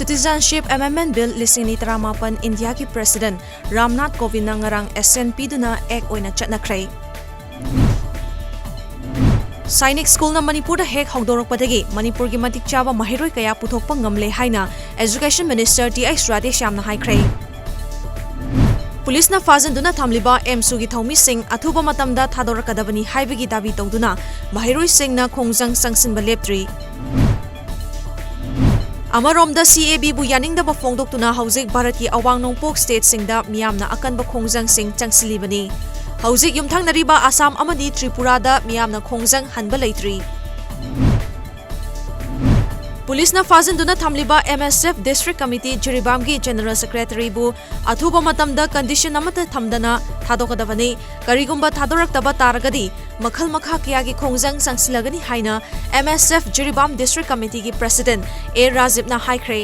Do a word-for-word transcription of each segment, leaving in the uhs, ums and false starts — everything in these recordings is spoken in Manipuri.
Citizenship Amendment Bill ꯂꯤꯁꯤꯡ ꯑꯅꯤ ꯇꯔꯥꯃꯥꯄꯟ ꯏꯟꯗꯤꯌꯥꯒꯤ President ꯔꯥꯝꯅꯥꯊ ꯀꯣꯕꯤꯟꯗꯅ ꯉꯔꯥꯡ assent ꯄꯤꯗꯨꯅ Act ꯑꯣꯏꯅ ꯆꯠꯅꯈ꯭ꯔꯦ꯫ ꯁꯥꯏꯅꯤꯛ ꯁ꯭ꯀꯨꯜꯅ ꯃꯅꯤꯄꯨꯔꯗ ꯍꯦꯛ ꯍꯧꯗꯣꯔꯛꯄꯗꯒꯤ ꯃꯅꯤꯄꯨꯔꯒꯤ ꯃꯇꯤꯛ ꯆꯥꯕ ꯃꯍꯩꯔꯣꯏ ꯀꯌꯥ ꯄꯨꯊꯣꯛꯄ ꯉꯝꯂꯦ ꯍꯥꯏꯅ Education Minister ꯇꯤ ꯑꯩꯆ ꯔꯥꯙꯦꯁ꯭ꯌꯥꯝꯅ ꯍꯥꯏꯈ꯭ꯔꯦ꯫ ꯄꯨꯂꯤꯁꯅ ꯐꯥꯖꯤꯟꯗꯨꯅ ꯊꯝꯂꯤꯕ ꯑꯦꯝꯁꯨꯒꯤ ꯊꯧꯃꯤꯁꯤꯡ ꯑꯊꯨꯕ ꯃꯇꯝꯗ ꯊꯥꯗꯣꯔꯛꯀꯗꯕꯅꯤ ꯍꯥꯏꯕꯒꯤ ꯗꯥꯕꯤ ꯇꯧꯗꯨꯅ ꯃꯍꯩꯔꯣꯏꯁꯤꯡꯅ ꯈꯣꯡꯖꯪ ꯆꯪꯁꯤꯟꯕ ꯂꯦꯞꯇ꯭ꯔꯤ꯫ ꯑꯃꯔꯣꯝꯗ, ꯁꯤ ꯑꯦ ꯕꯤꯕꯨ ꯌꯥꯅꯤꯡꯗꯕ ꯐꯣꯡꯗꯣꯛꯇꯨꯅ ꯍꯧꯖꯤꯛ ꯚꯥꯔꯠꯀꯤ ꯑꯋꯥꯡ ꯅꯣꯡꯄꯣꯛ ꯁ꯭ꯇꯦꯠꯁꯤꯡꯗ ꯃꯤꯌꯥꯝꯅ ꯑꯀꯟꯕ ꯈꯣꯡꯖꯪꯁꯤꯡ ꯆꯪꯁꯤꯜꯂꯤꯕꯅꯤ꯫ ꯍꯧꯖꯤꯛ ꯌꯨꯝꯊꯪꯅꯔꯤꯕ ꯑꯁꯥꯝ ꯑꯃꯗꯤ ꯇ꯭ꯔꯤꯄꯨꯔꯥꯗ ꯃꯤꯌꯥꯝꯅ ꯈꯣꯡꯖꯪ ꯍꯟꯕ ꯂꯩꯇ꯭ꯔꯤ꯫ ꯄꯨꯂꯤꯁꯅ ꯐꯥꯖꯤꯟꯗꯨꯅ ꯊꯝꯂꯤꯕ ꯑꯦꯝ ꯑꯦꯁ ꯑꯦꯐ District Committee ꯖꯤꯔꯤꯕꯥꯝꯒꯤ General Secretaryꯕꯨ ꯑꯊꯨꯕ ꯃꯇꯝꯗ condition ꯑꯃꯠꯇ ꯊꯝꯗꯅ ꯊꯥꯗꯣꯛꯀꯗꯕꯅꯤ꯫ ꯀꯔꯤꯒꯨꯝꯕ ꯊꯥꯗꯣꯔꯛꯇꯕ ꯇꯥꯔꯒꯗꯤ ꯃꯈꯜ ꯃꯈꯥ ꯀꯌꯥꯒꯤ ꯈꯣꯡꯖꯪ ꯆꯪꯁꯤꯜꯂꯒꯅꯤ ꯍꯥꯏꯅ ꯑꯦꯝ ꯑꯦꯁ ꯑꯦꯐ ꯖꯤꯔꯤꯕꯥꯝ District Committeeꯒꯤ President ꯑꯦ ꯔꯥꯖꯤꯕꯅ ꯍꯥꯏꯈ꯭ꯔꯦ꯫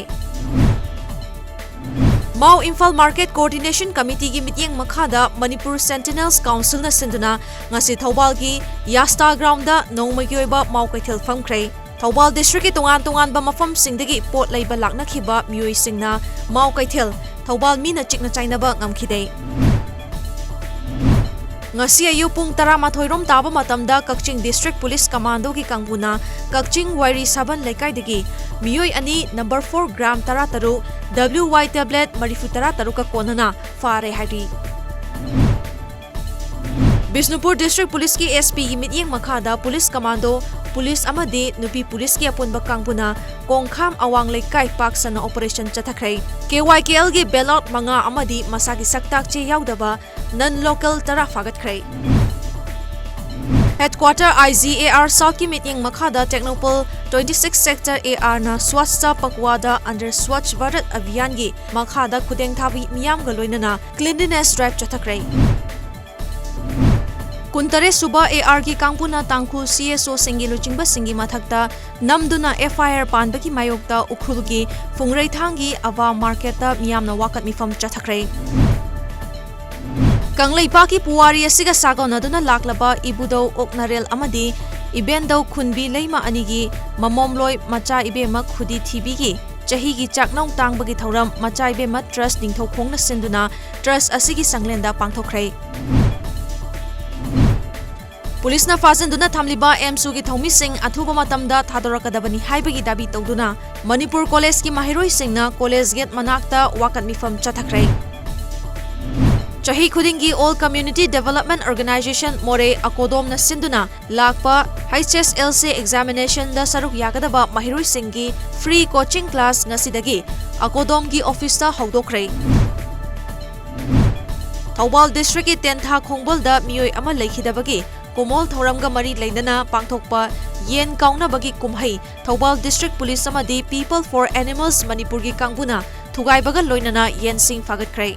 ꯃꯥꯎ ꯏꯝꯐꯥꯜ Market Coordination Committeeꯒꯤ ꯃꯤꯠꯌꯦꯡ ꯃꯈꯥꯗ Manipur Sentinels Councilꯅ ꯁꯤꯟꯗꯨꯅ ꯉꯁꯤ ꯊꯧꯕꯥꯜꯒꯤ ꯌꯥꯁꯇꯥ groundꯗ ꯅꯣꯡꯃꯒꯤ ꯑꯣꯏꯕ ꯃꯥꯎ ꯀꯩꯊꯦꯜ ꯐꯝꯈ꯭ꯔꯦ꯫ ꯊꯧꯕꯥꯜ districtꯀꯤ ꯇꯣꯉꯥꯟ ꯇꯣꯉꯥꯟꯕ ꯃꯐꯝꯁꯤꯡꯗꯒꯤ ꯄꯣꯠ ꯂꯩꯕ ꯂꯥꯛꯅꯈꯤꯕ ꯃꯤꯑꯣꯏꯁꯤꯡꯅ ꯃꯥꯎ ꯀꯩꯊꯦꯜ ꯊꯧꯕꯥꯜ ꯃꯤꯅ ꯆꯤꯛꯅ ꯆꯥꯏꯅꯕ ꯉꯝꯈꯤꯗꯦ꯫ ꯉꯁꯤ ꯑꯌꯨꯛ ꯄꯨꯡ ꯇꯔꯥꯃꯥꯊꯣꯏ ꯔꯣꯝ ꯇꯥꯕ ꯃꯇꯝꯗ ꯀꯛꯆꯤꯡ District Police Commandoꯒꯤ ꯀꯥꯡꯕꯨꯅ ꯀꯛꯆꯤꯡ ꯋꯥꯏꯔꯤ ꯁꯥꯕꯟ ꯂꯩꯀꯥꯏꯗꯒꯤ ꯃꯤꯑꯣꯏ ꯑꯅꯤ number four gram ꯇꯔꯥꯇꯔꯨꯛ, W Y tablet ꯃꯔꯤꯐꯨ ꯇꯔꯥꯇꯔꯨꯛꯀ ꯀꯣꯟꯅꯅ ꯐꯥꯔꯦ ꯍꯥꯏꯔꯤ꯫ ꯕꯤꯁꯅꯨꯄꯨꯔ District Policeꯀꯤ S Pꯒꯤ ꯃꯤꯠꯌꯦꯡ ꯃꯈꯥꯗ police commando, police ꯑꯃꯗꯤ ꯅꯨꯄꯤ policeꯀꯤ ꯑꯄꯨꯟꯕ ꯀꯥꯡꯕꯨꯅ ꯀꯣꯡꯈꯥꯝ ꯑꯋꯥꯡ ꯂꯩꯀꯥꯏ ꯄꯥꯛ ꯁꯟꯅ operation ꯆꯠꯊꯈ꯭ꯔꯦ꯫ K Y K Lꯒꯤ ballot ꯃꯉꯥ ꯑꯃꯗꯤ ꯃꯁꯥꯒꯤ ꯁꯛꯇꯥꯛ ꯆꯦ ꯌꯥꯎꯗꯕ non local ꯇꯔꯥ ꯐꯥꯒꯠꯈ꯭ꯔꯦ꯫ Headquarter I G A R Southꯀꯤ ꯃꯤꯠꯌꯦꯡ ꯃꯈꯥꯗ Tengnoupal twenty six Sector A Rꯅ Swachhta Pakhwada under Swachh Bharat Abhiyanꯒꯤ ꯃꯈꯥꯗ ꯈꯨꯗꯦꯡ ꯊꯥꯕꯤ ꯃꯤꯌꯥꯝꯒ ꯂꯣꯏꯅꯅ cleanliness drive ꯆꯠꯊꯈ꯭ꯔꯦ꯫ ꯀꯨꯟꯇꯔꯦꯠ ꯁꯨꯕ A Rꯒꯤ ꯀꯥꯡꯕꯨꯅ ꯇꯥꯡꯈꯨꯜ C S Oꯁꯤꯡꯒꯤ ꯂꯨꯆꯤꯡꯕꯁꯤꯡꯒꯤ ꯃꯊꯛꯇ ꯅꯝꯗꯨꯅ F I R ꯄꯥꯟꯕꯒꯤ ꯃꯥꯌꯣꯛꯇ ꯎꯈ꯭ꯔꯨꯜꯒꯤ ꯐꯨꯡꯔꯩꯊꯥꯡꯒꯤ ꯑꯕꯥ marketꯇ ꯃꯤꯌꯥꯝꯅ ꯋꯥꯀꯠ ꯃꯤꯐꯝ ꯆꯠꯊꯈ꯭ꯔꯦ꯫ ꯀꯪꯂꯩꯄꯥꯛꯀꯤ ꯄꯨꯋꯥꯔꯤ ꯑꯁꯤꯒ ꯁꯥꯒꯣꯟꯅꯗꯨꯅ ꯂꯥꯛꯂꯕ ꯏꯕꯨꯙꯧ ꯑꯣꯛꯅꯔꯦꯜ ꯑꯃꯗꯤ ꯏꯕꯦꯟꯙꯧ ꯈꯨꯟꯕꯤ ꯂꯩꯃ ꯑꯅꯤꯒꯤ ꯃꯃꯣꯝꯂꯣꯏ ꯃꯆꯥ ꯏꯕꯦꯝꯃ ꯈꯨꯗꯤ ꯊꯤꯕꯤꯒꯤ ꯆꯍꯤꯒꯤ ꯆꯥꯛꯅꯧ ꯇꯥꯡꯕꯒꯤ ꯊꯧꯔꯝ ꯃꯆꯥꯏꯕꯦꯝꯃ ꯇ꯭ꯔꯁ ꯅꯤꯡꯊꯧꯈꯣꯡꯅ ꯁꯤꯟꯗꯨꯅ ꯇ꯭ꯔꯁ ꯑꯁꯤꯒꯤ ꯁꯪꯂꯦꯟꯗ ꯄꯥꯡꯊꯣꯛꯈ꯭ꯔꯦ꯫ ꯄꯨꯂꯤꯁꯅ ꯐꯥꯖꯤꯟꯗꯨꯅ ꯊꯝꯂꯤꯕ ꯑꯦꯝꯁꯨꯒꯤ ꯊꯧꯃꯤꯁꯤꯡ ꯑꯊꯨꯕ ꯃꯇꯝꯗ ꯊꯥꯗꯣꯔꯛꯀꯗꯕꯅꯤ ꯍꯥꯏꯕꯒꯤ ꯗꯥꯕꯤ ꯇꯧꯗꯨꯅ ꯃꯅꯤꯄꯨꯔ ꯀꯣꯂꯦꯖꯀꯤ ꯃꯍꯩꯔꯣꯏꯁꯤꯡꯅ ꯀꯣꯂꯦꯖ ꯒꯦꯠ ꯃꯅꯥꯛꯇ ꯋꯥꯀꯠ ꯃꯤꯐꯝ ꯆꯠꯊꯈ꯭ꯔꯦ꯫ ꯆꯍꯤ ꯈꯨꯗꯤꯡꯒꯤ All Community Development Organization ꯃꯣꯔꯦ ꯑꯀꯣꯗꯣꯝꯅ ꯁꯤꯟꯗꯨꯅ ꯂꯥꯛꯄ H S L C examination ꯗ ꯁꯔꯨꯛ ꯌꯥꯒꯗꯕ ꯃꯍꯩꯔꯣꯏꯁꯤꯡꯒꯤ free coaching class ꯉꯁꯤꯗꯒꯤ ꯑꯀꯣꯗꯣꯝꯒꯤ office ꯇ ꯍꯧꯗꯣꯛꯈ꯭ꯔꯦ꯫ ꯊꯧꯕꯥꯜ district ꯀꯤ ꯇꯦꯟꯊꯥ ꯈꯣꯡꯕꯜꯗ ꯃꯤꯑꯣꯏ ꯑꯃ ꯂꯩꯈꯤꯗꯕꯒꯤ ꯀꯨꯃꯣꯜ ꯊꯧꯔꯝꯒ ꯃꯔꯤ ꯂꯩꯅꯅ ꯄꯥꯡꯊꯣꯛꯄ ꯌꯦꯟ ꯀꯥꯎꯅꯕꯒꯤ ꯀꯨꯝꯍꯩ ꯊꯧꯕꯥꯜ district police ꯑꯃꯗꯤ People for Animals ꯃꯅꯤꯄꯨꯔꯒꯤ ꯀꯥꯡꯕꯨꯅ ꯊꯨꯒꯥꯏꯕꯒ ꯂꯣꯏꯅꯅ ꯌꯦꯟꯁꯤꯡ ꯐꯥꯒꯠꯈ꯭ꯔꯦ꯫